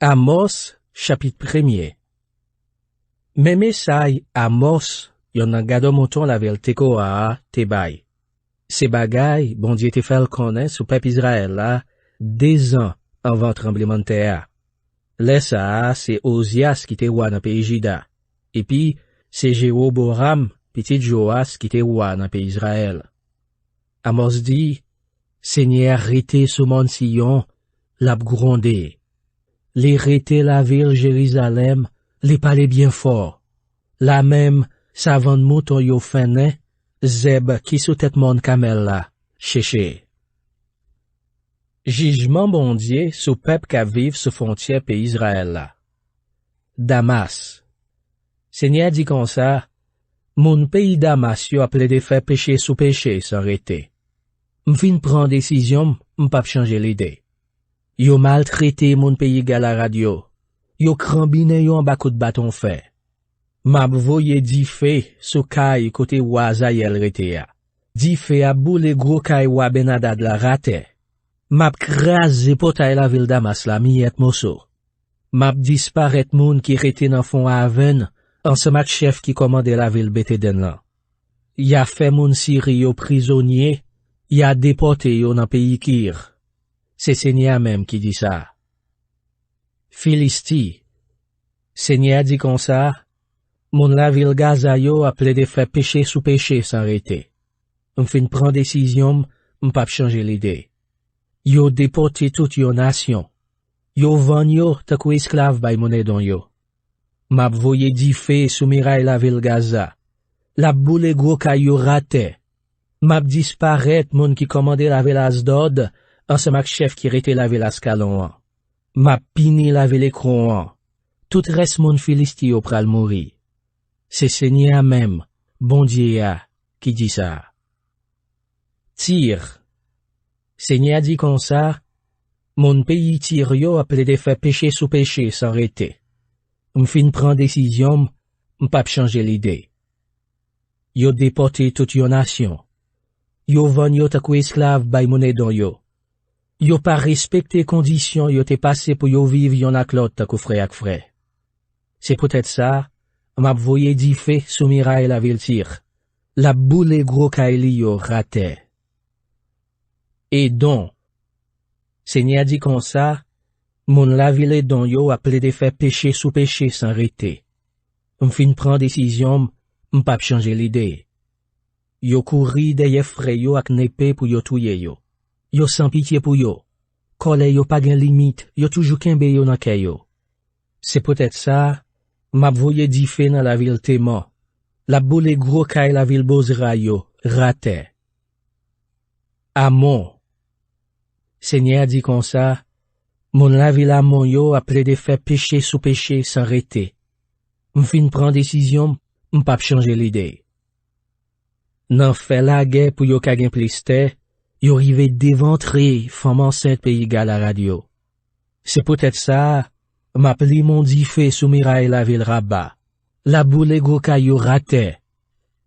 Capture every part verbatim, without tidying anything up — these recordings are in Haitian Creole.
Amòs, chapit premye. Men mesaj Amòs, yonn nan gadamouton lavil Tekowa a, te bay. Se bagay Bondye te fè l konnen sou pèp Izrayèl la dezan anvan tranblemanntè a. Lè sa a, se Ozyas ki te wa nan peyi Jida, epi se Jewoboram, pitit Jowas, ki te wa nan peyi Izrayèl. Amòs di, Senyè a rete sou mòn Siyon, l ap gwonde. Li rete lavil Jerizalèm, li pale byen fò. Lamenm, savann mouton yo fennen, zèb ki sou tèt mòn Kamèl la cheche. Jijman Bondye sou pèp k ap viv sou fwontyè peyi Izrayèl la. Damas. Senyè a di konsa, Moun peyi Damas yo ap plede fè peche sou peche san rete. M fin pran desizyon m, m p ap chanje lide. Yo maltrete moun peyi Galarad yo. Yo kranbinen yo anba kout baton fè. M ap voye dife sou kay kote wa Azayèl rete a. Dife ap boule gwo kay wa Bennadad la atè. M ap kraze pòtay lavil Damas la miyèt moso. M ap disparèt moun ki rete nan fon avèn ansanm ak chèf ki kòmande lavil Betedèn lan. Y a fè moun Siri yo prizonye, y a depòte yo nan peyi Kir. Se Senyè a menm ki di sa. Filisti. Senyè a di konsa, Moun lavil Gaza yo ap plede fè peche sou peche san rete. M fin pran desizyon m, m p ap chanje lide. Yo depòte tout yon nasyon. Yo vann yo tankou esklav bay moun Edon yo. M ap voye dife sou miray lavil Gaza. L ap boule gwo kay yo atè. M ap disparèt moun ki kòmande lavil Asdòd ansanm ak chèf ki rete lavil Askalon an. M ap pini lavil Ekron an. Tout rès moun Filisti yo pral mouri. Se Senyè a menm, Bondye a, ki di sa. Tir. Senyè a di konsa, Moun peyi Tir yo ap plede fè peche sou peche san rete. M fin pran desizyon m, m p ap chanje lide. Yo depòte tout yon nasyon. Yo vann yo tankou esklav bay moun Edon yo. Yo pa respekte kondisyon yo te pase pou yo viv yonn ak lòt tankou frè ak frè. Se poutèt sa, m ap voye dife sou miray lavil Tir. L ap boule gwo kay li yo atè. Edon. Senyè a di konsa, Moun lavil Edon yo ap plede fè peche sou peche san rete. M fin pran desizyon m, m p ap chanje lide. Yo kouri dèyè frè yo ak nepe pou yo touye yo. Yo san pitye pou yo. Kòlè yo pa gen limit, yo toujou kenbe yo nan kè yo. Se poutèt sa, m ap voye dife nan lavil Teman. L ap boule gwo kay lavil Bozra yo atè. Amon. Senyè a di konsa, Moun lavil Amon yo ap plede fè peche sou peche san rete. M fin pran desizyon m, m p ap chanje lide. Nan fè lagè pou yo ka gen plis tè, yo rive devantre fanm ansent peyi Galarad yo. Se poutèt sa, m ap limen yon dife sou miray lavil Raba. L ap boule gwo kay yo atè.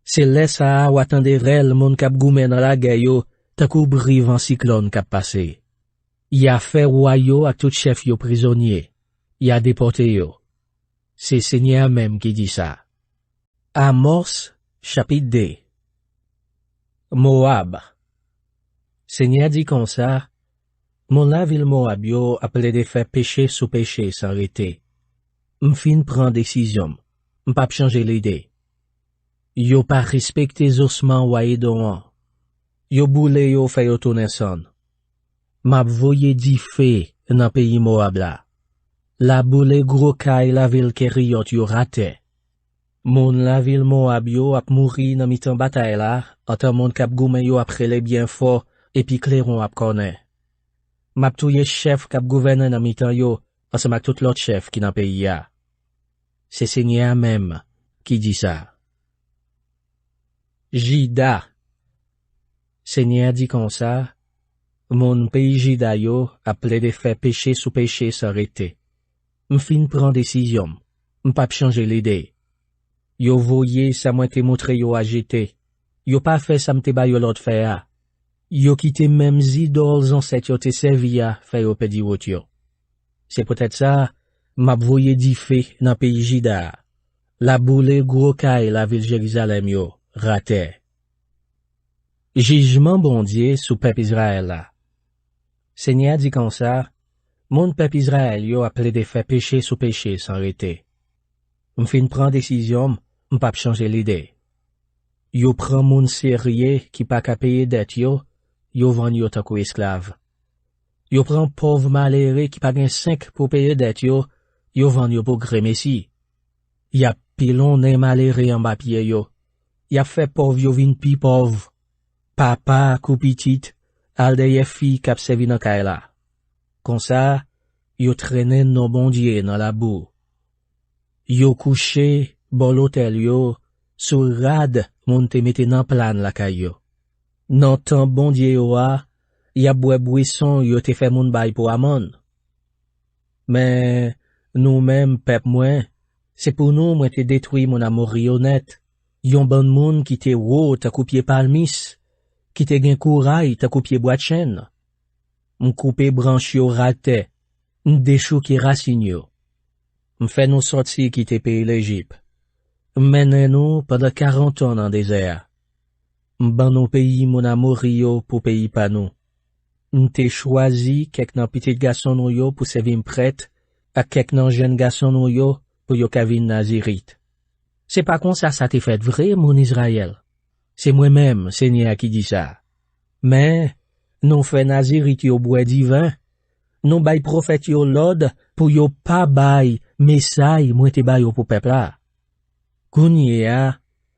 Se lè sa a w a tande rèl moun k ap goumen nan lagè yo tankou bri van siklòn k ap pase. Y a fè wa yo ak tout chèf yo prizonye. Y a depòte yo. Se Senyè a menm ki di sa. Amòs, chapit de. Mowab. Senyè a di konsa, Moun lavil Mowab yo ap plede fè peche sou peche san rete. M fin pran desizyon m. M p ap chanje lide. Yo pa respekte zosman wa Edon an. Yo boule yo, fè yo tounen sann. M ap voye dife nan peyi Mowab la. L ap boule gwo kay lavil Keriyòt yo atè. Moun lavil Mowab yo ap mouri nan mitan batay la, antan moun k ap goumen yo ap rele byen fò, epi klewon ap kònen. M ap touye chèf k ap gouvène nan mitan yo, ansanm ak tout lòt chèf ki nan peyi a. Se Senyè a menm ki di sa. Jida. Senyè a di konsa, Moun peyi Jida yo ap plede fè peche sou peche san rete. M fin pran desizyon m. M p ap chanje lide. Yo voye sa mwen te montre yo a jete. Yo pa fè sa m te ba yo lòd fè a. Yo kite menm zidòl zansèt yo te sèvi a fè yo pèdi wout yo. Se poutèt sa, M ap voye dife nan peyi Jida a. L ap boule gwo kay lavil Jerizalèm yo, ratè. Jijman Bondye sou pèp Izrayèl la. Senyè a di konsa, moun pèp Izrayèl yo ap plede fè peche sou peche san rete. M fin pran desizyon m, m p ap chanje lide. Yo pran moun serye ki pa ka peye dèt yo, yo vann yo tankou esklav. Yo pran pòv malere ki pa gen senk pou peye dèt yo, yo vann yo pou gremesi. Y ap pilonnen malere anba pye yo. Y ap fè pòv yo vin pi pòv. Papa kou pitit al dèyè fi k ap sèvi nan kay la. Konsa, yo trennen non Bondye nan labou. Yo kouche bò lotèl yo sou rad moun te mete nan plan lakay yo. Nan tanp Bondye yo a, y ap bwè bweson yo te fè moun bay pou Amòn. Men, nou menm, pèp mwen, se pou nou mwen te detwi moun Amori yo nèt, yon bann moun ki te wo tankou pye palmis, ki te gen kouray tankou pye bwa chèn. M koupe branch yo ratè, m dechouke rasin yo. M fè nou sòti kite peyi Lejip. M mennen nou pandan karant an nan dezè a. M ban nou peyi moun Amori yo pou peyi pa nou. M te chwazi kèk nan pitit gason nou yo pou sèvi m prèt, ak kèk nan jèn gason nou yo pou yo ka vin Nazirit. Se pa konsa sa te fèt vre, moun Izrayèl. Se mwen menm, Senyè a, ki di sa. Men, nou fè Nazirit yo bwè diven, nou bay pwofèt yo lòd pou yo pa bay mesay mwen te ba yo pou pèp la. Kounye a,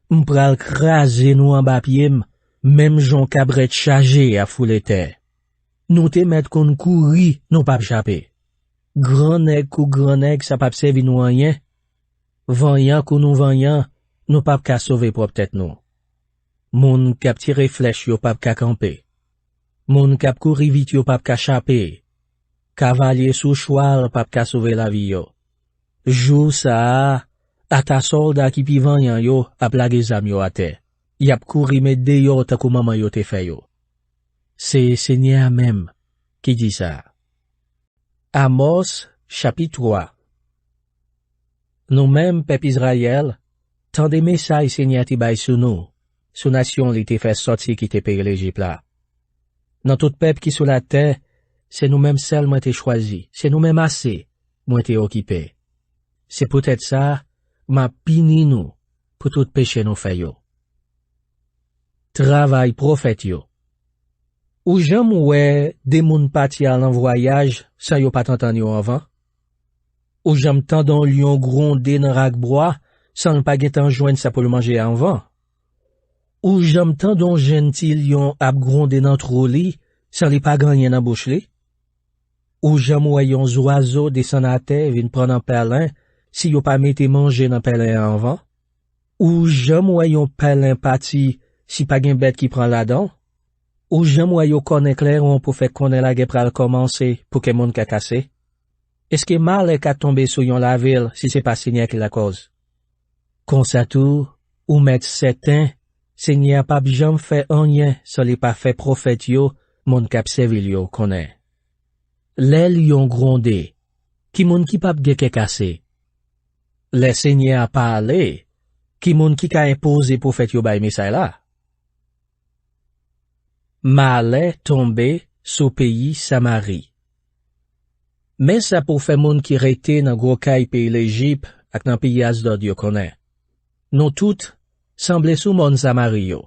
m pral kraze nou anba pye m, menm jan yon kabrèt chaje ap foule tè. Nou te mèt konn kouri, nou p ap chape. Gran nèg kou gran nèg, sa p ap sèvi nou anyen. Vanyan kou nou vanyan, nou p ap ka sove pwòp tèt nou. Moun k ap tire flèch yo p ap ka kanpe. Moun k ap kouri vit yo p ap ka chape. Kavalye sou chwal p ap ka sove lavi yo. Jou sa a, ata sòlda ki pi vanyan yo ap lage zam yo atè. Y ap kouri met deyò tankou manman yo te fè yo. Se Senyè a menm ki di sa. Amòs, chapit twa. Nou menm, pèp Izrayèl, tande mesay Senyè a te bay sou nou, sou nasyon li te fè sòti kite peyi Lejip la. Nan tout pèp ki sou latè, se nou menm sèl mwen te chwazi, se nou menm ase mwen te okipe. Se poutèt sa, m ap pini nou pou tout peche nou fè yo. Travay pwofèt yo. Ou janm wè de moun pati al nan vwayaj san yo pa t antann yo anvan? Ou janm tande yon lyon gwonde nan rak bwa san l pa gentan jwenn sa pou l manje anvan? Ou janm tande yon jenn ti lyon ap gwonde nan twou li san li pa gen anyen nan bouch li? Ou janm wè yon zwazo desann atè vin pran nan pèlen si yo pa mete manje nan pèlen an anvan? Ou janm wè yon pèlen pati si pa gen bèt ki pran ladan? Ou janm wè yo kònen klèwon pou fè konnen lagè pral kòmanse pou kè moun ka kase? Èske malè ka tonbe sou yon lavil si se pa Senyè ki lakòz? Konsa tou, ou mèt sèten, Senyè a p ap janm fè anyen san li pa fè pwofèt yo, moun k ap sèvi l yo, konnen. Lè lyon gwonde, ki moun ki p ap gen kè kase? Lè Senyè a pale, ki moun ki ka enpoze pwofèt yo bay mesay la? Malè tonbe sou peyi Samari. Men sa pou fè moun ki rete nan gwo kay peyi Lejip ak nan peyi Asdòd yo konnen. Nou tout sanble sou mòn Samari yo.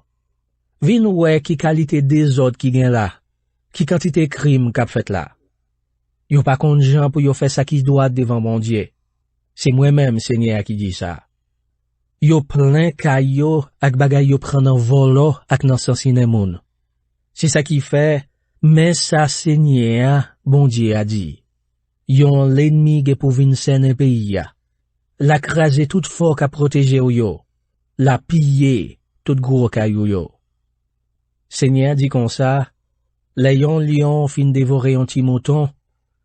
Vin wè ki kalite dezòd ki gen la, ki kantite krim k ap fèt la. Yo pa konn jan pou yo fè sa ki dwat devan Bondye. Se mwen menm, Senyè a, ki di sa. Yo plen kay yo ak bagay yo pran nan vòlò ak nan sansinen moun. Se sa ki fè, men sa Senyè a, Bondye a, di: Yon lènmi gen pou vin sènen peyi a. L a kraze tout fò k ap pwoteje w yo. L a piye tout gwo kay ou yo. Senyè a di konsa, lè yon lyon fin devore yon ti mouton,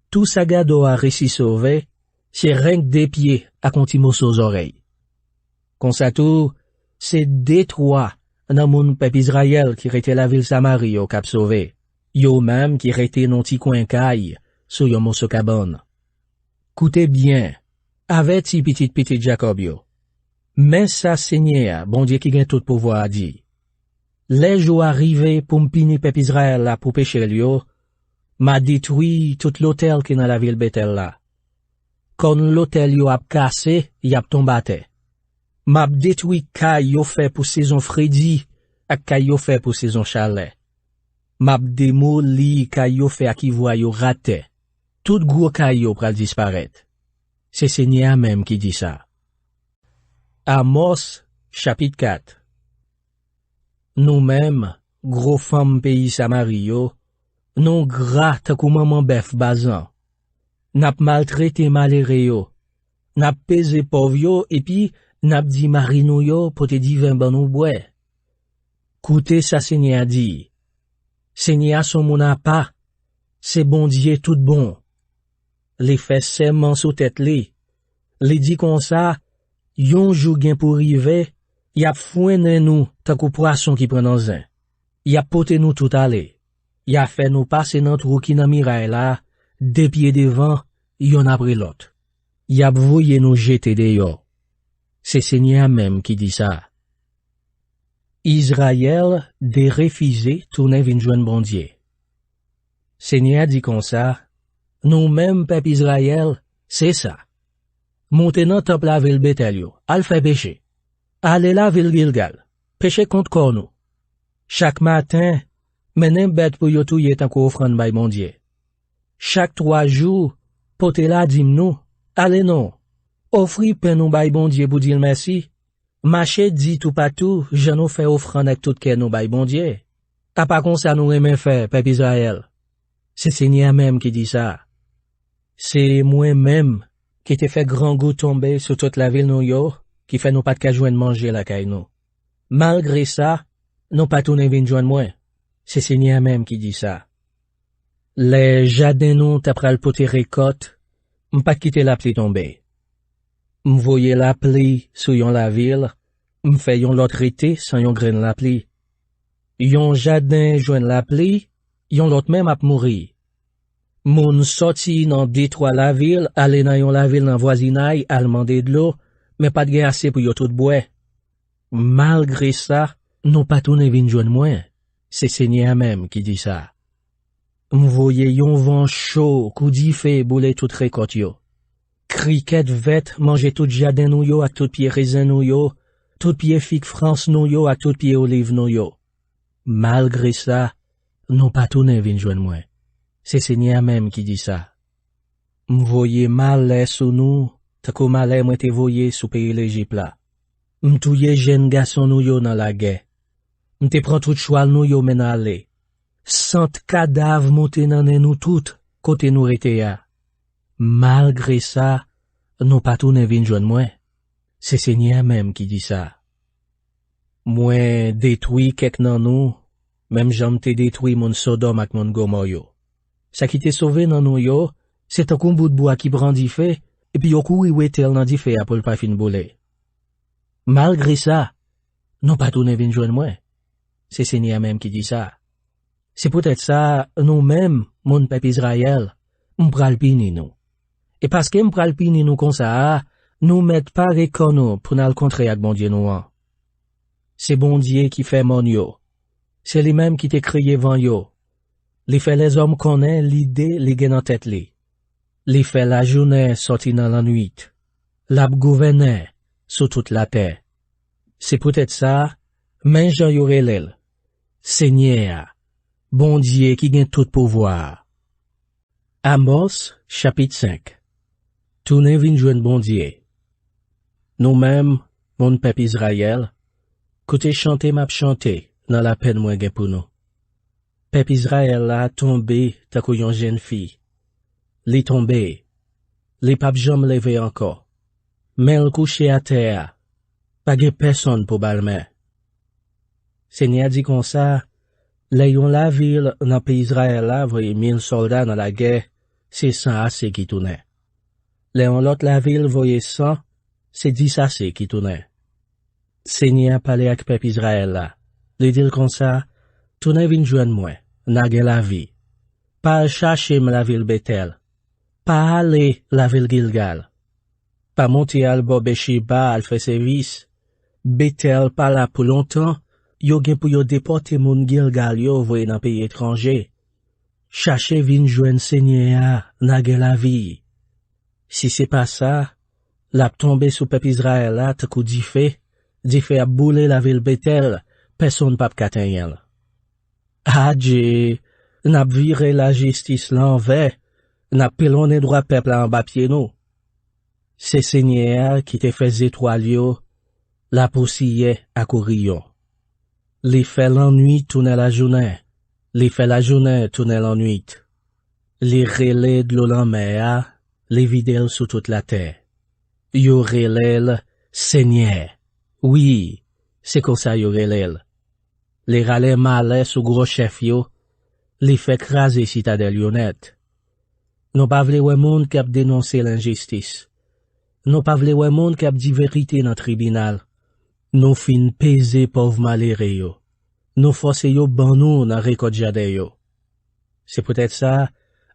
tou sa gado a resi sove, se renk de pye ak yon ti moso zòrèy. Konsa tou, se de twa nan moun pèp Izrayèl ki rete lavil Samari yo k ap sove, yo menm ki rete nan ti kwen kay sou yon moso kabann. Koute byen, avèti pitit pitit Jakòb yo. Men sa Senyè a, Bondye ki gen tout pouvwa a, di: Lè jou a rive pou m pini pèp Izrayèl la pou peche l yo, m a detwi tout lotèl ki nan lavil Betèl la. Kòn lotèl yo ap kase, y ap tonbe atè. M ap detwi kay yo fè pou sezon fredi ak kay yo fè pou sezon chalè. M ap demoli kay yo fè ak ivwa yo ratè. Tout gwo kay yo pral disparèt. Se Senyè a menm ki di sa. Amòs, chapit kat. Nou menm, gwo fanm peyi Samari yo, nou gra tankou manman bèf Bazan. N ap maltrete malere yo, n ap peze pòv yo, epi n ap di mari nou yo pote diven ban nou bwè. Koute sa Senyè a di: Senyè a se yon moun apa, se Bondye tout bon. Li fè sèman sou tèt li. Li di konsa: Yon jou gen pou rive, y ap fwennen nou tankou pwason ki pran nan zen. Y ap pote nou tout ale. Y a fè nou pase nan twou ki nan miray la, de pye devan, yonn apre lòt. Y ap voye nou jete deyò. Se Senyè a menm ki di sa. Izrayèl derefize tounen vin jwenn Bondye. Senyè a di konsa: Nou menm, pèp Izrayèl, se sa. Moute nan tanp lavil Betèl yo, al fè peche. Ale lavil Gilgal, peche kont kò nou. Chak maten, mennen bèt pou yo touye tankou ofrann bay Bondye. Chak twa jou, pote ladim nou, ale non. Ofri pen nou bay Bondye pou di l mèsi. Mache di toupatou jan nou fè ofrann ak tout kè nou bay Bondye. Apa konsa nou renmen fè, pèp Izrayèl? Se Senyè a menm ki di sa. Se mwen menm ki te fè grangou tonbe sou tout lavil nou yo, ki fè nou pa t ka jwenn manje lakay nou. Malgre sa, nou pa tounen vin jwenn mwen. Se Senyè a menm ki di sa. Lè jaden nou ta pral pote rekòt, m pa t kite lapli tonbe. M voye lapli sou yon lavil, m fè yon lòt rete san yon grenn lapli. Yon jaden jwenn lapli, yon lòt menm ap mouri. Moun sòti nan de twa lavil, ale nan yon lavil nan vwazinay, al mande dlo, men pa t gen ase pou yo tout bwè. Malgre sa, nou pa tounen vin jwenn mwen. Se Senyè a menm ki di sa. M voye yon van cho kou dife boule tout rekòt yo. Krikèt vèt manje tout jaden nou yo ak tout pye rezen nou yo, tout pye fig frans nou yo ak tout pye oliv nou yo. Malgre sa, nou pa tounen vin jwenn mwen. Se Senyè a menm ki di sa. M voye malè sou nou, tankou malè mwen te voye sou peyi Lejip la. M touye jèn gason nou yo nan lagè. M te pran tout chwal nou yo mennen ale. Sant kadav moute nan nen nou tout, kote nou rete a. Malgre sa, nou pa tounen vin jwenn mwen. Se Senyè a menm ki di sa. Mwen detwi kèk nan nou, menm jan m te detwi moun Sodòm ak moun Gomò yo. Sa ki te sove nan nou yo, se tankou bout bwa ki pran dife, epi yo kouri wete l nan dife a pou l pa fin boule. Malgre sa, nou pa tounen vin jwenn mwen. Se Senyè a menm ki di sa. Se poutèt sa, nou menm, moun pèp Izrayèl, m pral pini nou. E paske m pral pini nou konsa a, nou mèt pare kò nou pou n al kontre ak Bondye nou an. Se Bondye ki fè mòn yo. Se li menm ki te kreye van yo. Li fè lèzòm konnen lide li gen nan tèt li. Li fè lajounen sòti nan lannwit. L ap gouvènen sou tout latè. Se poutèt sa, men jan yo rele l, Senyè a, Bondye ki gen tout pouvwa a. Amòs, chapit senk. Tounen vin jwenn Bondye. Nou menm, moun pèp Izrayèl, koute chante m ap chante nan lapenn mwen gen pou nou. Pèp Izrayèl la tonbe tankou yon jèn fi. Li tonbe. Li p ap janm leve ankò. Men l kouche atè a. Pa gen pèsonn pou ba l men. Senyè a di konsa: Lè yon lavil nan peyi Izrayèl la voye mil sòlda nan lagè, se san ase ki tounen. Lè yon lòt lavil voye san, se dis ase ki tounen. Senyè a pale ak pèp Izrayèl la. Li di l konsa: Tounen vin jwenn mwen, n a gen lavi. Pa al chache m lavil Betèl. Pa ale lavil Gilgal. Pa monte al bò Bècheba al fè sèvis. Betèl pa la pou lontan, yo gen pou yo depòte moun Gilgal yo voye nan peyi etranje. Chache vin jwenn Senyè a, nan gen lavi. Si se pa sa, l ap tonbe sou pèp Izrayèl la tankou dife, dife ap boule lavil Betèl, pèsonn p ap ka tenyen l. Adje, n ap vire lajistis lanvè, n ap pilonnen dwa pèp la anba pye nou. Se Senyè a ki te fè zetwal yo, lapousiyè ak oriyon. Li fè lannwit tounen lajounen, li fè lajounen tounen lannwit. Li rele dlo lanmè a, li vide l sou tout latè. Yo rele l Senyè. Wi, se konsa yo rele l. Li rale malè sou gwo chèf yo, li fè kraze sitadèl yo nèt. Nou pa vle wè moun k ap denonse lenjistis. Nou pa vle wè moun k ap di verite nan tribinal. Nou fin peze pòv malere yo. Nou fòse yo ban nou nan rekòt jaden yo. Se poutèt sa,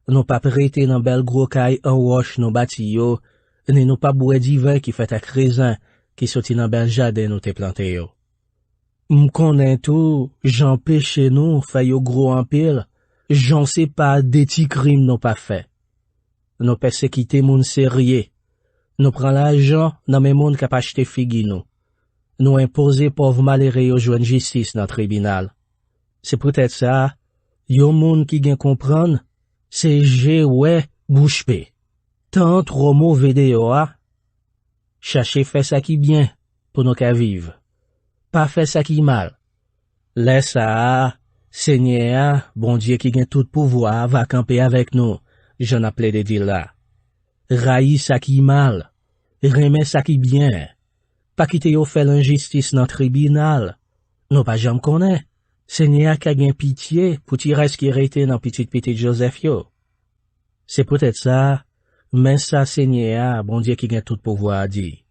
nou p ap rete nan bèl gwo kay an wòch nou bati yo, ni nou p ap bwè diven ki fèt ak rezen ki soti nan bèl jaden nou te plante yo. M konnen tou jan peche nou fè yo gwo anpil, jan se pa de ti krim nou pa fè. Nou pèsekite moun serye. Nou pran lajan nan men moun k ap achte figi nou. Nou enpoze pòv malere yo jwenn jistis nan tribinal. Se poutèt sa, yon moun ki gen konprann, se je wè, bouch pe. Tan an twò move deyò a. Chache fè sa ki byen pou nou ka viv. Pa fè sa ki mal. Lè sa a, Senyè a, Bondye ki gen tout pouvwa a, va kanpe avèk nou, jan n ap plede di l la. Rayi sa ki mal, renmen sa ki byen. Pa kite yo fè lenjistis nan tribinal. Nou pa janm konnen. Senyè a ka gen pitye pou ti rès ki rete nan pitit pitit Jozèf yo. Se poutèt sa, men sa Senyè a, Bondye ki gen tout pouvwa a, di: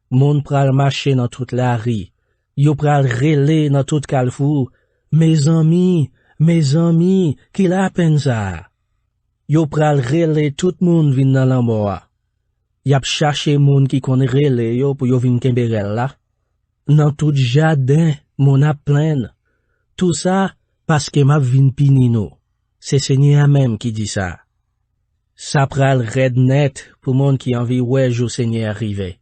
Moun pral mache nan tout lari, yo pral rele nan tout kalfou, Mezanmi, mezanmi, ki lapenn sa a? Yo pral rele tout moun vin nan lanmò a. Y ap chache moun ki konn rele yo pou yo vin kenbe rèl la. Nan tout jaden, moun ap plenn. Tou sa paske m ap vin pini nou. Se Senyè a menm ki di sa. Sa pral rèd nèt pou moun ki anvi wè jou Senyè a rive.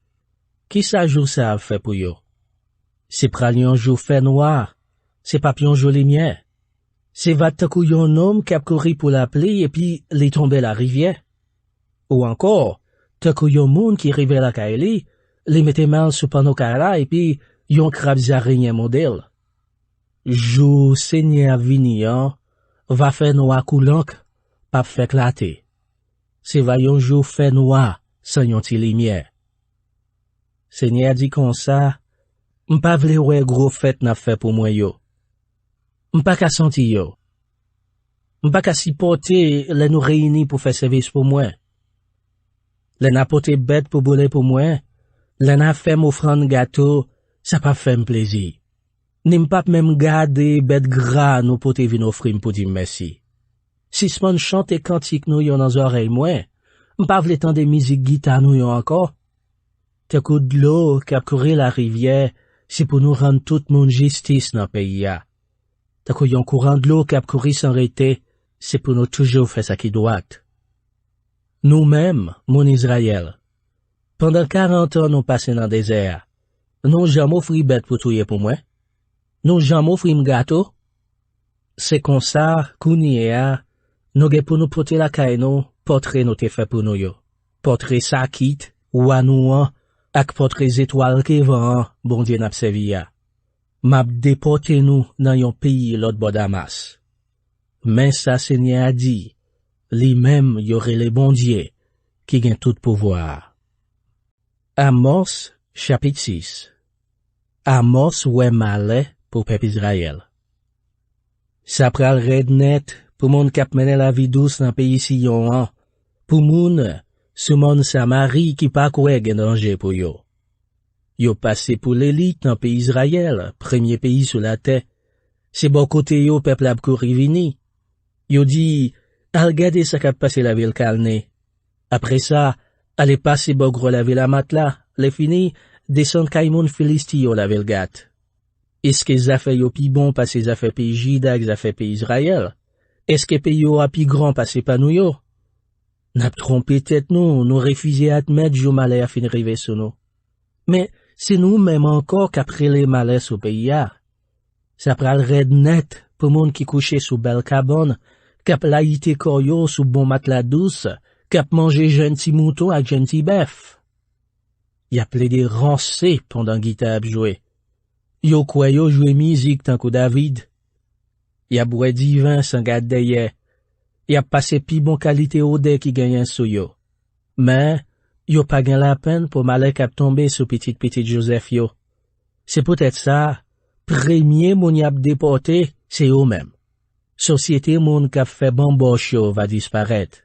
Ki sa jou sa a ap fè pou yo? Se pral yon jou fènwa, se p ap yon jou limyè. Se va tankou yon nonm k ap kouri pou lapli epi li tonbe larivyè. Ou ankò, tankou yon moun ki rive lakay li, li mete men l sou panno kay la epi yon krab zarenyen mòde l. Jou Senyè a ap vini an va fè nwa kou lank, p ap fè klate. Se va yon jou fènwa san yon ti limyè. Senyè a di konsa: M pa vle wè gwo fèt n ap fè pou mwen yo. M pa ka santi yo. M pa ka sipòte lè nou reyini pou fè sèvis pou mwen. Lè n a pote bèt pou boule pou mwen, lè n a fè m ofrann gato, sa p ap fè m plezi. Ni m p ap menm gade bèt gra nou pote vin ofri m pou di m mèsi. Sispann chante kantik nou yo nan zòrèy mwen. M pa vle tande mizik gita nou yo ankò. Tankou dlo k ap kouri larivyè, se pou nou rann tout moun jistis nan peyi a. Tankou yon kouran dlo k ap kouri san rete, se pou nou toujou fè sa ki dwat. Nou menm, moun Izrayèl, pandan karant an nou pase nan dezè a, nou janm ofri bèt pou touye pou mwen? Nou janm ofri m gato? Se konsa, kounye a, nou gen pou nou pote lakay nou pòtre nou te fè pou nou yo, pòtre Sakit, wa nou an, ak pòtre zetwal ke van an, Bondye n ap sèvi a. M ap depòte nou nan yon peyi lòt bò Damas. Men sa Senyè a di, li menm yo rele Bondye, ki gen tout pouvwa a. Amòs, chapit sis. Amòs wè malè pou pèp Izrayèl. Sa pral rèd nèt pou moun k ap mennen lavi dous nan peyi Siyon an, pou moun sou mòn Samari ki pa kwè gen danje pou yo. Yo pase pou lelit nan peyi Izrayèl, premye peyi sou latè. Se bò kote yo pèp la ap kouri vini. Yo di: Al gade sa k ap pase lavil Kalne. Apre sa, ale pase bò gwo lavil Amat la, lèfini, desann kay moun Filisti yo lavil Gat. Èske zafè yo pi bon pase zafè peyi Jida ak zafè peyi Izrayèl? Èske peyi yo a pi gran pase pa nou yo? N ap twonpe tèt nou, nou refize admèt jou malè a fin rive sou nou. Men, se nou menm ankò k ap rele malè sou peyi a. Sa pral rèd nèt pou moun ki kouche sou bèl kabann, k ap layite kò yo sou bon matla dous, k ap manje jèn ti mouton ak jèn ti bèf. Y ap plede ranse pandan gita ap jwe. Yo kwè yo jwe mizik tankou David. Y ap bwè diven san gad dèyè. Y ap pase pi bon kalite odè ki genyen sou yo. Men, yo pa gen lapenn pou malè k ap tonbe sou pitit pitit Jozèf yo. Se poutèt sa, premye moun y ap depòte, se yo menm. Sosyete moun k ap fè banbòch yo va disparèt.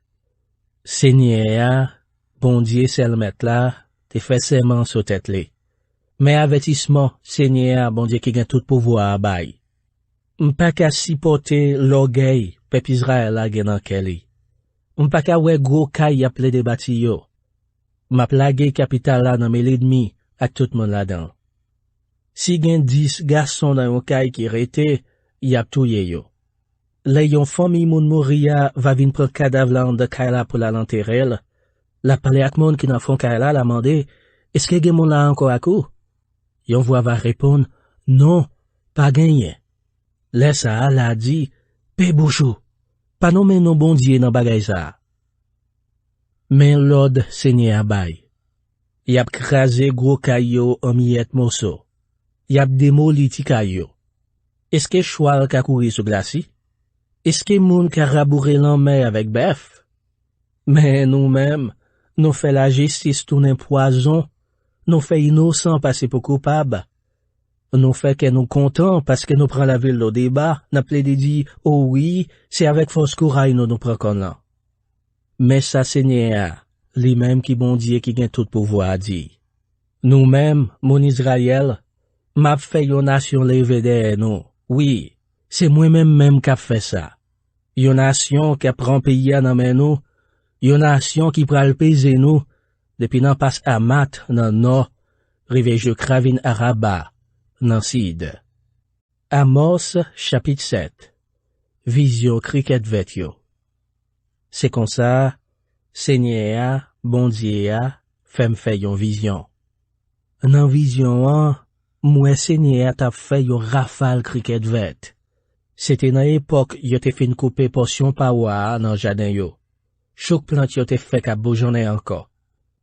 Senyè a, Bondye sèl Mèt la, te fè sèman sou tèt li. Men avètisman Senyè a, Bondye ki gen tout pouvwa a, bay. M pa ka sipòte lògèy pèp Izrayèl la gen nan kè li. M pa ka wè gwo kay y ap plede bati yo. M ap lage kapital la nan men lènmi ak tout moun ladan l. Si gen dis gason nan yon kay ki rete, y ap touye yo. Lè yon fanmi moun mouri a va vin pran kadav la anndan kay la pou l al antere l, l ap pale ak moun ki nan fon kay la, l ap mande, "Èske gen moun la ankò ak ou?" Yon vwa va reponn, "Non, pa genyen." Lè sa a, l a di, "Pe bouch ou, pa nonmen non Bondye nan bagay sa a." Men lòd Senyè a bay. Y ap kraze gwo kay yo an miyèt moso. Y ap demoli ti kay yo. Èske chwal ka kouri sou glasi? Èske moun ka raboure lanmè avèk bèf? Men nou menm, nou fè lajistis tounen pwazon, nou fè inosan pase pou koupab. Nou fè kè nou kontan paske nou pran lavil lo deba, n ap plede di, "O wi, se avèk fòs kouray nou nou pran kòn lan." Men sa Senyè a, li menm ki Bondye ki gen tout pouvwa a, di, "Nou menm, moun Izrayèl, m ap fè yon nasyon leve dèyè nou. Wi, se mwen menm menm k ap fè sa. Yon nasyon k ap pran peyi a nan men nou, yon nasyon ki pral peze nou, depi nan pas Amat nan nò, rive jis ravin Araba nan sid." Amòs, chapit sèt. Vizyon krikèt vèt yo. Se konsa, Senyè a, Bondye a, fè m fè yon vizyon. Nan vizyon an, m wè Senyè a t ap fè yon rafal krikèt vèt. Se te nan epòk yo te fin koupe pòsyon pawa a nan jaden yo. Chouk plant yo te fèk ap boujonnen ankò.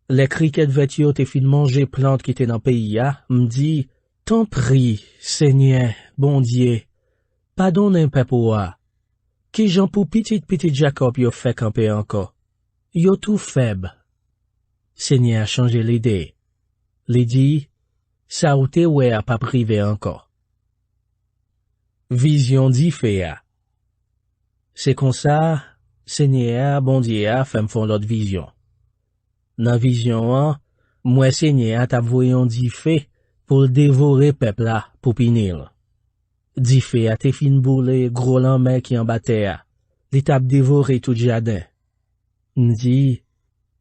Lè krikèt vèt yo te fin manje plant ki te nan peyi a, m di, "Tanpri, Senyè, Bondye, padonnen pèp ou a. Kijan pou pitit pitit Jakòb yo fè kanpe ankò? Yo tou fèb." Senyè a chanje lide. Li di, "Sa ou te wè a p ap rive ankò." Vizyon dife a. Se konsa, Senyè a, Bondye a, fè m fè yon lòt vizyon. Nan vizyon an, m wè Senyè a t ap voye yon dife pou l devore pèp la pou pini l. Dife a te fin boule gwo lanmè ki anba tè a. Li t ap devore tout jaden. M di,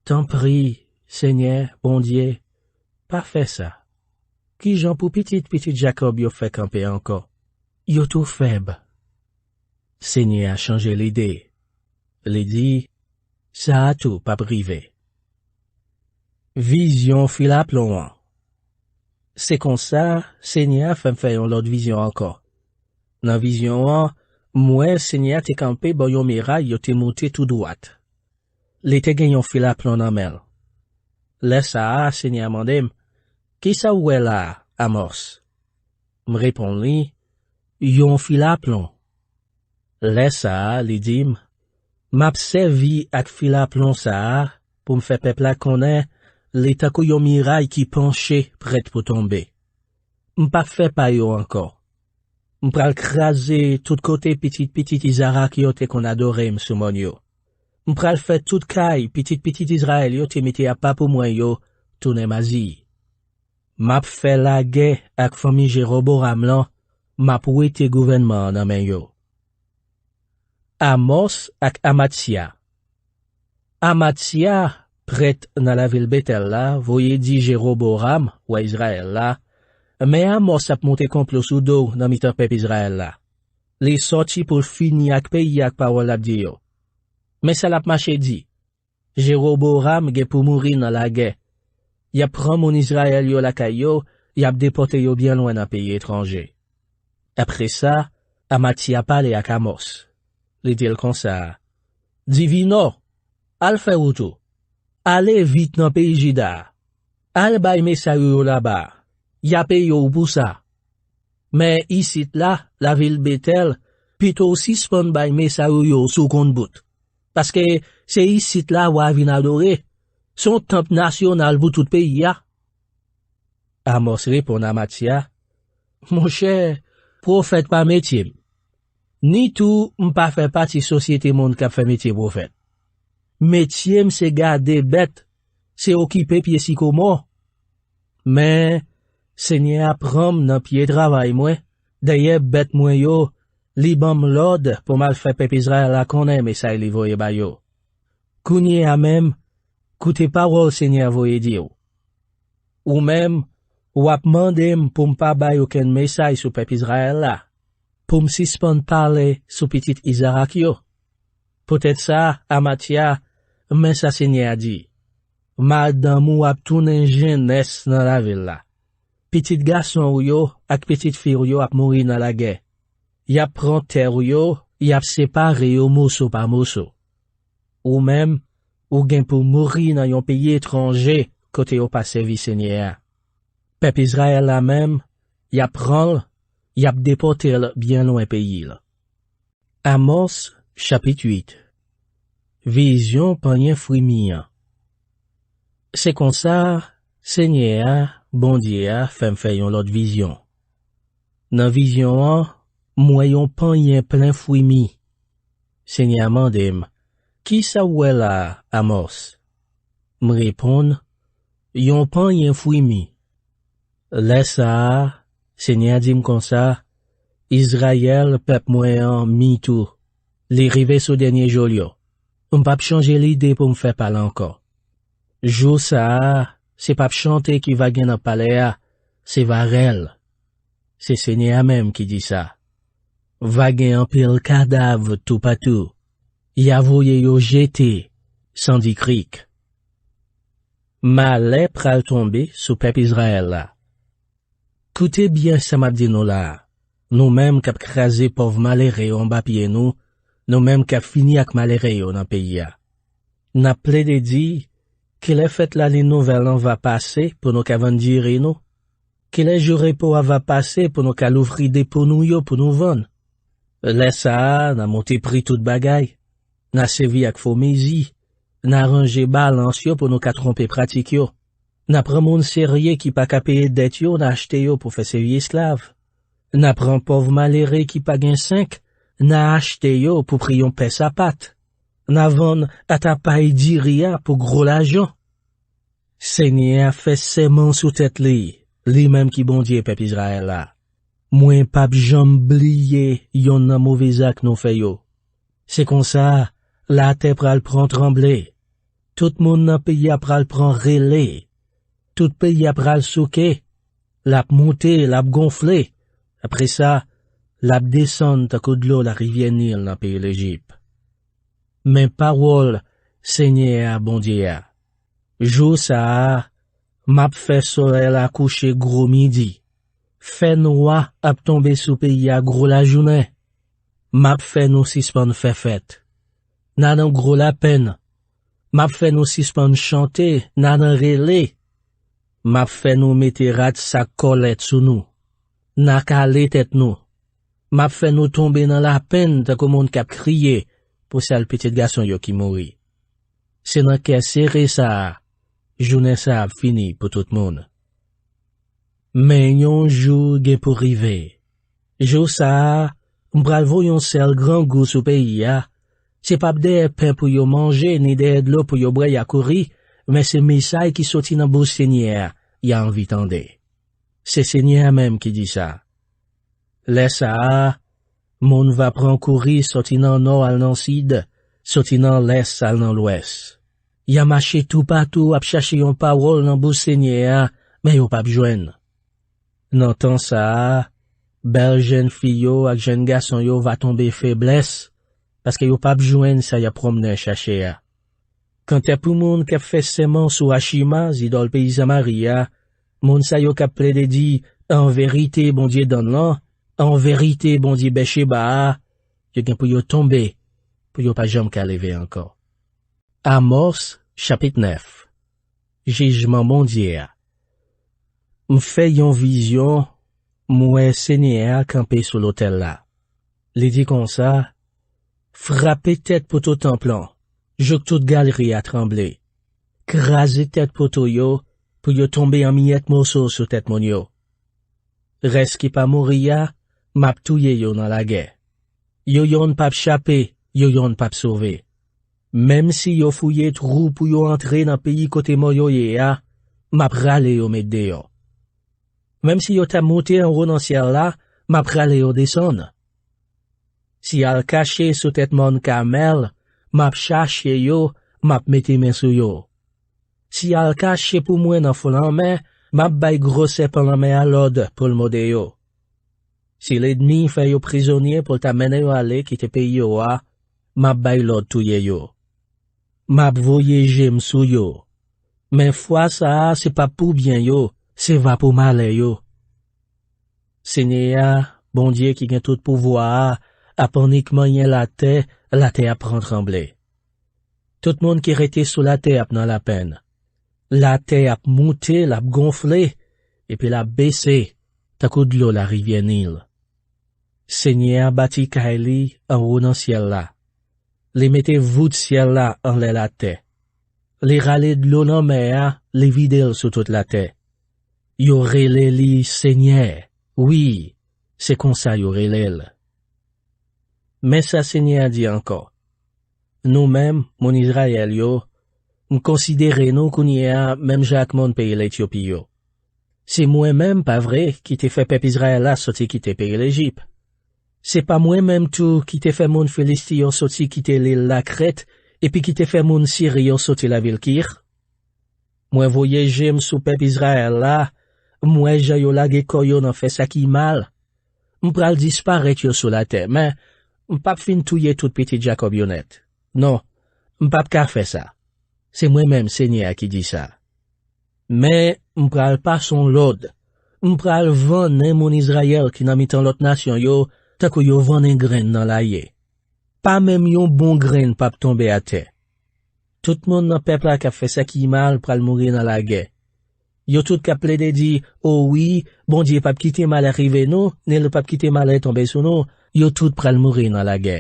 "Tanpri, Senyè, Bondye, pa fè sa. Kijan pou pitit pitit Jakòb yo fè kanpe ankò? Yo tou fèb." Senyè a chanje lide. Li di, "Sa a tou p ap rive." Vizyon filaplon an. Se konsa, Senyè a fè m fè yon lòt vizyon ankò. Nan vizyon an, m wè Senyè a te kanpe bò yon miray yo te moute tou dwat. Li te gen yon filaplon nan men l. Lè sa a, Senyè a mande m, "Kisa w wè la a, Amòs?" M reponn li, "Yon filaplon." Lè sa a, li di m, "M ap sèvi ak filaplon sa a pou m fè pèp la konnen li tankou yon miray ki panche, prèt pou tonbe. M p ap fè pa yo ankò. M pral kraze tout kote pitit pitit Izarak yo te konn adore m sou mòn yo. M pral fè tout kay pitit pitit Izrayèl yo te mete apa pou mwen yo tounen mazi. M ap fè lagè ak fanmi Jewoboram lan, m ap wete gouvènman an nan men yo." Amòs ak Amatsya. Amatsya, prèt nan lavil Betèl la, voye di Jewoboram, wa Izrayèl la, Men Amòs ap monte konplo sou do w nan mitan pèp Izrayèl la. Li sòti pou l fini ak peyi a ak pawòl l ap di yo. Men sa l ap mache di, Jewoboram gen pou mouri nan lagè. Y ap pran moun Izrayèl yo lakay yo, y ap depòte yo byen lwen nan peyi etranje. Apre sa, Amatya pale ak Amòs. Li di l konsa, Divinò, al fè wout ou. Ale vit nan peyi Jida a. Al bay mesay ou yo laba a. Y a peye w pou sa. Men isit la, lavil Betèl, pito w sispann bay mesay ou yo sou kont bout. Paske se isit la w a vin adore. Se yon tanp nasyonal pou tout peyi a. Amòs reponn Amatya, Monchè, pwofèt pa metye m. Ni tou m pa fè pati sosyete moun k ap fè metye pwofèt. Metye m se gade bèt, se okipe pye sikomò. Men, Senyè a pran m nan pye travay mwen, dèyè bèt mwen yo, li ban m lòd pou m al fè pèp Izrayèl la konnen mesay li voye ba yo. Kounye a menm, koute pawòl Senyè a voye di w. Ou menm, w ap mande m pou m pa bay okenn mesay sou pèp Izrayèl la, pou m sispann pale sou pitit Izarak yo. Poutèt sa, Amatya, men sa Senyè a di, Madanm ou ap tounen jennès nan lavil la. Pitit gason w yo ak pitit fi w yo ap mouri nan lagè. Y ap pran tè w yo, y ap separe yo moso pa moso. Ou menm, ou gen pou mouri nan yon peyi etranje kote yo pa sèvi Senyè a. Pèp Izrayèl la menm, y ap pran l, y ap depòte l byen lwen peyi l. Amòs, chapit uit. Vizyon panyen fwi mi an. Se konsa, Senyè a, Bondye a, fè m fè yon lòt vizyon. Nan vizyon an, m wè yon panyen plen fwi mi. Senyè a mande m, Ki sa w wè la a, Amòs? M reponn, Yon panyen fwi mi. Lè sa a, Senyè a di m konsa, Izrayèl, pèp mwen an, mi tou. Li rive sou dènye jou l yo. M p ap chanje lide pou m fè pa l ankò. Jou sa a, se p ap chante ki va gen nan palè a, se va rèl. Se Senyè a menm ki di sa. Va gen anpil kadav toupatou. Y a voye yo jete, san di krik. Malè pral tonbe sou pèp Izrayèl la. Koute byen sa m ap di nou la a, nou menm k ap kraze pòv malere yo anba pye nou, nou menm k ap fini ak malere yo nan peyi a. N ap plede di, Kilè fèt Lalin Nouvèl lan va pase pou nou ka vann diri nou? Kilè jou repo a va pase pou nou ka louvri depo nou yo pou nou vann? Lè sa a, n a monte pri tout bagay. N a sèvi ak fo mezi. N a ranje balans yo pou nou ka twonpe pratik yo. N a pran moun serye ki pa ka peye dèt yo, n a achte yo pou fè sèvi esklav. N a pran pòv malere ki pa gen senk, n a achte yo pou pri yon pè sapat. N a vann atapay diri a pou gwo lajan. Senyè a fè sèman sou tèt li, li menm ki Bondye pèp Izrayèl la. Mwen p ap janm bliye yonn nan move zak nou fè yo. Se konsa, latè pral pran tranble. Tout moun nan peyi a pral pran rele. Tout peyi a pral souke. L ap monte, l ap gonfle. Apre sa, l ap desann tankou dlo larivyè Nil nan peyi Lejip. Men pawòl Senyè a, Bondye a. Jou sa a, m ap fè solèy la kouche gwo midi. Fènwa ap tonbe sou peyi a gwo lajounen. M ap fè nou sispann fè fèt. N a nan gwo lapenn. M ap fè nou sispann chante, n a nan rele. M ap fè nou mete rad sak kòlèt sou nou. N a kale tèt nou. M ap fè nou tonbe nan lapenn tankou moun k ap kriye pou sèl pitit gason yo ki mouri. Se nan kè sere sa a, jounen sa a ap fini pou tout moun. Men yon jou gen pou rive. Jou sa a, m pral voye yon sèl grangou sou peyi a. Se p ap dèyè pen pou yo manje, ni dèyè dlo pou yo bwè y a kouri, men se mesay ki soti nan bouch Senyè a, y a anvi tande. Se Senyè a menm ki di sa. Lè sa a, moun va pran kouri soti nan nò al nan sid, soti nan lès al nan lwès. Y a mache toupatou ap chache yon pawòl nan bouch Senyè a, men yo p ap jwenn. Nan tan sa a, bèl jèn fi yo ak jèn gason yo va tonbe feblès, paske yo p ap jwenn sa y ap pwomnen chache a. Kanta pou moun k ap fè sèman sou Achima, zidòl peyi Samari a, moun sa yo k ap plede di, "An verite, Bondye Dan lan, an verite, Bondye Bècheba a," yo gen pou yo tonbe, pou yo pa janm ka leve ankò. Amòs, chapit nèf. Jijman Bondye a. M fè yon vizyon, m wè Senyè a kanpe sou lotèl la. Li di konsa, "Frape tèt poto tanp lan, jouk tout galri a tranble. Kraze tèt poto yo, pou yo tonbe an miyèt moso sou tèt moun yo. Rès ki pa mouri a, m ap touye yo nan lagè. Yo yonn p ap chape, yo yonn p ap sove. Menm si yo fouye twou pou yo antre nan peyi kote mò yo ye a, m ap rale yo met deyò. Menm si yo ta moute anwo nan syèl la, m ap rale yo desann. Si y al kache sou tèt mòn Kamèl, m ap chache yo, m ap mete men sou yo. Si y al kache pou mwen nan fon lanmè, m ap bay gwo sèpan lanmè a lòd pou l mòde yo. Si lènmi fè yo prizonye pou l ta mennen yo ale kite peyi yo a, m ap bay lòd touye yo. M ap voye je m sou yo. Men fwa sa a, se p ap pou byen yo, se va pou malè yo." Senyè a, Bondye ki gen tout pouvwa a, ap annik manyen latè, latè ap pran tranble. Tout moun ki rete sou latè ap nan lapenn. Latè ap moute, l ap gonfle, epi l ap bese, tankou dlo larivyè Nil. Senyè a bati kay li anwo nan syèl la. Li mete vout syèl la anlè latè. Li rale dlo lanmè a, li vide l sou tout latè. Yo rele li Senyè. Wi, se konsa yo rele l. Men sa Senyè a di ankò, "Nou menm, moun Izrayèl yo, m konsidere nou kounye a menm jan ak moun peyi Letyopi yo. Se mwen menm, pa vre, ki te fè pèp Izrayèl la soti kite peyi Lejip? Se pa mwen menm tou ki te fè moun Filisti yo soti kite lil la Krèt, epi ki te fè moun Siri yo soti lavil Kir? Mwen voye je m sou pèp Izrayèl la, m wè jan yo lage kò yo nan fè sa ki mal. M pral disparèt yo sou latè, men m p ap fin touye tout pitit Jakòb yo nèt. Non, m p ap ka fè sa. Se mwen menm Senyè a ki di sa. Men m pral pase yon lòd. M pral vannen moun Izrayèl ki nan mitan lòt nasyon yo, tankou yo vannen grenn nan laye. Pa menm yon bon grenn p ap tonbe atè. Tout moun nan pèp la k ap fè sa ki mal pral mouri nan lagè. Yo tout k ap plede di, 'O wi, Bondye p ap kite malè rive nou, ni l p ap kite malè tonbe sou nou,' yo tout pral mouri nan lagè.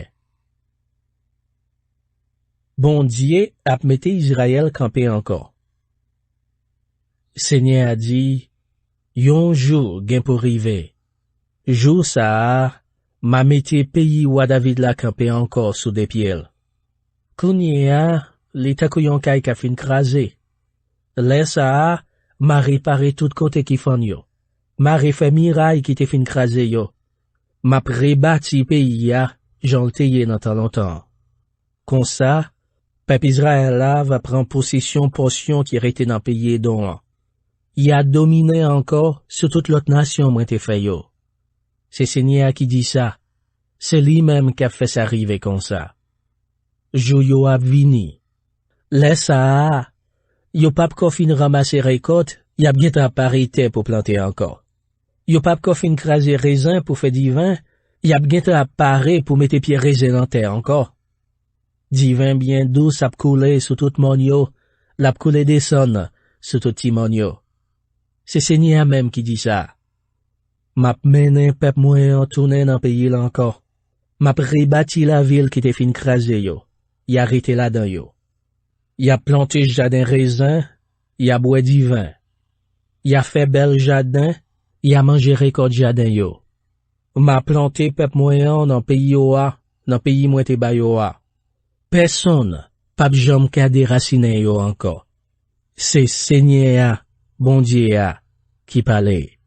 Bondye ap mete Izrayèl kanpe ankò. Senyè a di, "Yon jou gen pou rive. Jou sa a, m a mete peyi wa David la kanpe ankò sou de pye l. Kounye a, li tankou yon kay k ap fin kraze. Lè sa a, m a repare tout kote ki fann yo. M a refè miray ki te fin kraze yo. M ap rebati peyi a jan l te ye nan tan lontan an. Konsa, pèp Izrayèl la va pran posesyon pòsyon ki rete nan peyi Edon an. Y a domine ankò sou tout lòt nasyon mwen te fè yo." Se Senyè a ki di sa. Se li menm k ap fè sa rive konsa. Jou yo ap vini. Lè sa a, yo p ap ko fin ranmase rekòt, y ap gentan ap pare tè pou plante ankò. Yo p ap ko fin kraze rezen pou fè diven, y ap gentan ap pare pou mete pye rezen nan tè ankò. Diven byen dous ap koule sou tout mòn yo, l ap koule desann sou tout ti mòn yo. Se Senyè a menm ki di sa. M ap mennen pèp mwen an tounen nan peyi l ankò. M ap rebati lavil ki te fin kraze yo. Y a rete ladan yo. Y a plante jaden rezen, y a bwè diven. Y a fè bèl jaden, y a manje rekòt jaden yo. M a plante pèp mwen an nan peyi yo a, nan peyi mwen te ba yo a. Pèsonn p ap janm ka derasinen yo ankò. Se Senyè a, Bondye a, ki pale.